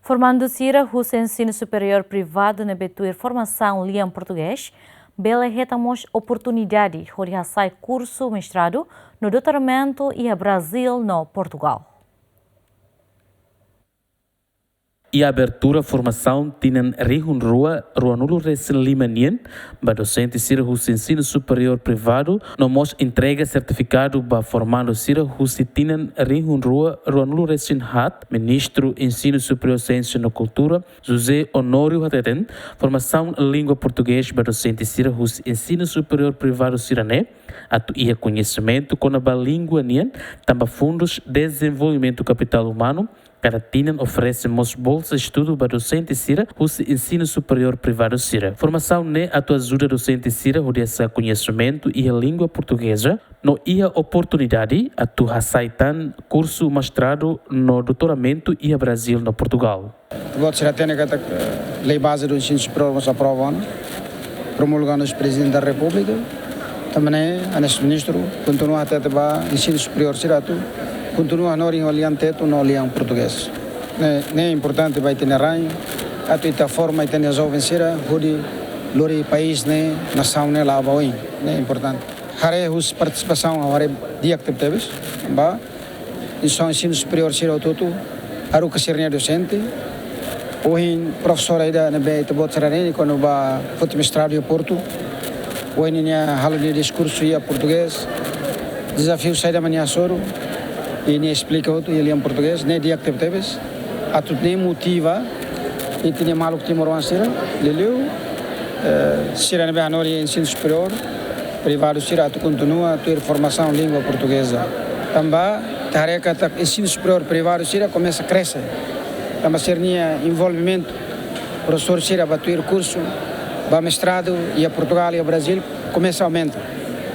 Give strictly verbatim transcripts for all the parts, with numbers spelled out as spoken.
Formandu sira husi ensinu superiór privadu ne'ebé tuir formasaun lian portugés bele hetan mós oportunidade hodi hasai kursu mestradu no doutoramentu iha Brazíl no Portugál. Iha abertura formasaun tinan rihun rua ruanulu resin lima nian ba dosente sira husi ensinu superiór privadu no mós entrega sertifikadu ba formandu sira husi tinan rihun rua ruanulu resin haat, Ministru Ensinu Superiór Siénsia no Kultura, José Honório hateten, formasaun língua portugés ba dosente sira husi ensinu superiór privadu sira-ne'e atu iha koñesimentu kona-ba língua nian, tanba Fundus Dezenvolvimentu Kapitál Umanu kada tinan oferese mós bolsa estudu ba dosente sira husi ensinu superiór privadu sira. Formasaun ne'e atu ajuda dosente sira hodi hasa'e koñesimentu iha língua portugeza no iha oportunidade atu hasai tan kursu mestradu no doutoramentu iha Brazíl no Portugál. Ita-boot sira hatene katak, eh, Lei Baze do Ensino Superior mós aprova ona, promulga ona husi Prezidente da Repúblika. Tanba ne'e, hanesan ministru, kontinua hatete ba ensinu superiór sira atu kontinua hanorin ho lian Tetun no lian portugés. Ne'e, ne'e importante ba ita-nia rain, atu ita forma ita-nia joven sira hodi lori país ne'e, nasaun ne'e la'o ba oin. Ne'e importante. Haree husi partisipasaun, haree di'ak tebetebes ba instituisaun ensinu superiór sira hotu-hotu haruka sira-nia dosente. Ohin profesora ida ne'ebé ita-boot sira haree, kuandu bá foti mestradu iha Portu, ohin nia halo nia diskursu iha portugés. Dezafiu saida mak nia hasoru, i nia esplika hotu iha lian portugés, ne'e di'ak tebetebes. Atu ne'e motiva ita-nia maluk timoroan sira, liuliu, eh, sira ne'ebé hanorin ensinu superiór privadu sira atu kontinua tuir formasaun língua portugeza. Tanba ita haree katak ensinu superiór privadu sira komesa krese. Tanba sira-nia envolvimentu, profesór sira bá tuir kursu, bá mestradu iha Portugál, iha Brazíl, komesa aumenta.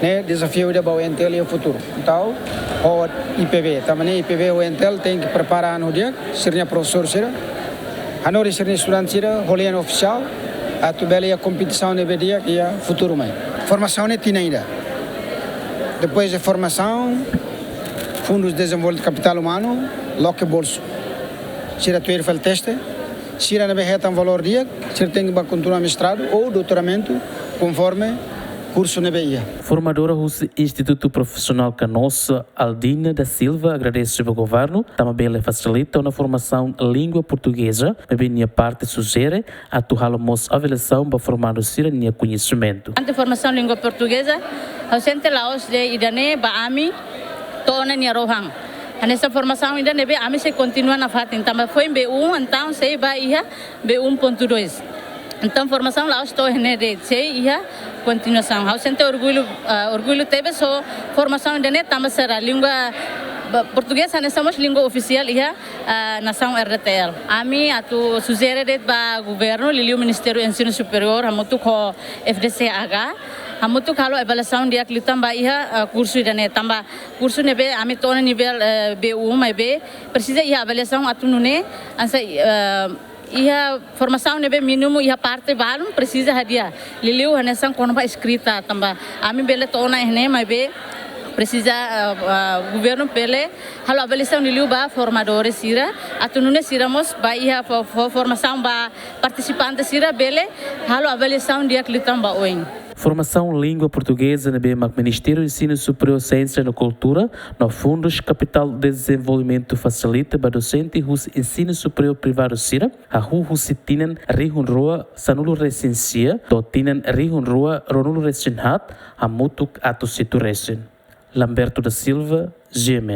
Ne'e dezafiu ida ba U N T L iha futuru. Entaun, ho I P B, tanba ne'e I P B U N T L tenke prepara an ho di'ak sira-nia profesór sira, hanorin sira-nia estudante sira ho lian ofisiál, atu bele iha kompetisaun ne'ebé di'ak iha futuru mai. Formasaun ne'e tinan ida. Depois de formasaun, Fundus Dezenvolvimentu Kapitál Umanu loke bolsu. Sira tuir fali teste, sira ne'ebé hetan valór di'ak, sira tenke bá kontinua mestradu ou doutoramentu, konforme kursu ne'ebé iha. Formadora husi Institutu Profisionál Canossa, Aldina da Silva, agradese ba governu tanba bele fasilita ona formasaun língua portugeza, maibé nia parte sujere atu halo mós avaliasaun ba formandu sira-nia koñesimentu. Ante formasaun língua portugeza, ha'u sente la'ós de'it ida-ne'e ba ami to'o ona nia rohan. Hanesan formasaun ida ne'ebé ami sei kontinua nafatin, tanba foin B um, entaun sei bá iha B um ponto dois. Entaun formasaun la'ós to'o iha-ne'e de'it, sei iha kontinuasaun. Ha'u sente orgullu, ah, orgullu tebes ho formasaun ida-ne'e tanba sira língua, ba, portugés hanesan mós língua ofisiál iha, ah, nasaun R D T L. Ami atu sujere de'it ba governu, liuliu Ministériu Ensinu Superiór, hamutuk ho F D C H, hamutuk halo avaliasaun di'ak liután ba iha, ah, kursu ida-ne'e tanba kursu ne'ebé ami to'o ona nivel, eh, B um, maibé presiza iha avaliasaun atu nune'e, hanesan, eh, iha formasaun ne'ebé mínimu iha parte balun presiza hadi'a. Liuliu hanesan kona-ba eskrita tanba ami bele to'o ona iha-ne'e maibé presiza, eh, eh, governu bele halo avaliasaun liuliu ba formadores sira, atu nune'e sira mós ba iha fó, fó formasaun ba partisipante sira bele halo avaliasaun di'ak liután ba oin. Formasaun língua portugeza ne'ebé mak Ministériu Ensinu Superiór, Siénsia no Kultura no Fundus Kapitál Dezenvolvimentu fasilita ba dosente husi ensinu superiór privadu sira, hahú husi tinan rihun rua sanulu resin sia to'o tinan rihun rua ruanulu resin haat, hamutuk atus hitu resin. Lamberto da Silva, G M N.